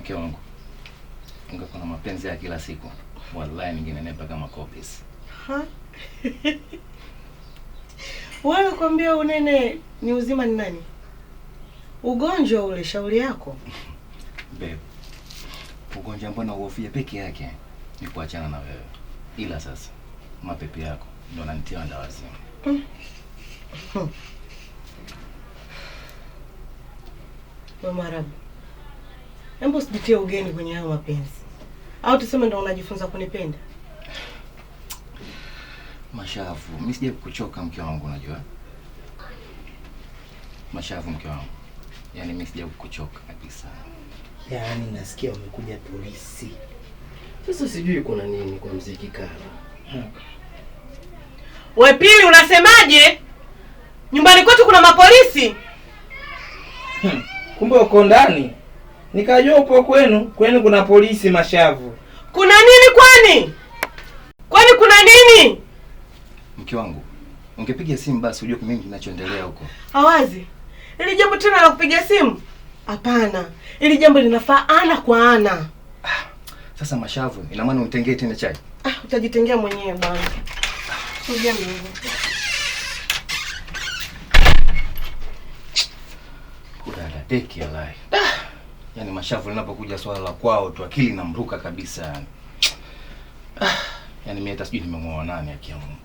Mke wangu, ungekuwa na mapenzi ya kila siku, wallahi ningenenepa kama kopis. Ha? Wewe kwambia unene ni uzima ni nani? Ugonjwa ule, shauri yako. Babe, ugonjwa ambao nauhofia peke yake ni kuachana na wewe, ila sasa mapepe yako ndo yananitia ndawazimu. We Mwarabu, hebu usijitie ugeni kwenye hayo mapenzi, au tuseme ndo unajifunza kunipenda? Mashavu, mimi sija kuchoka mke wangu, unajua Mashavu, mke wangu, yaani mimi sija kuchoka kabisa. Yaani nasikia wamekuja polisi. Sasa sijui kuna nini kwa mzee Kikala. We Pili, unasemaje? Nyumbani kwetu kuna mapolisi? Kumbe uko ndani. Nikajua upo kwenu. Kwenu kuna polisi Mashavu. Kuna nini kwani? Kwani kuna nini? Mke wangu, ungepiga simu basi ujue mimi kinachoendelea huko. Hawazi. Ili jambo tena la kupiga simu? Hapana. Ili jambo linafaa ana kwa ana. Sasa Mashavu, ina maana unitengee tena chai? Ah, utajitengea mwenyewe bwana. Sogea mlango. Kudada deki alai. Yaani Mashavu linapokuja swala la kwao tu akili inamruka kabisa yani. Yaani mimi hata sijui nimemwoa nani, haki ya Mungu.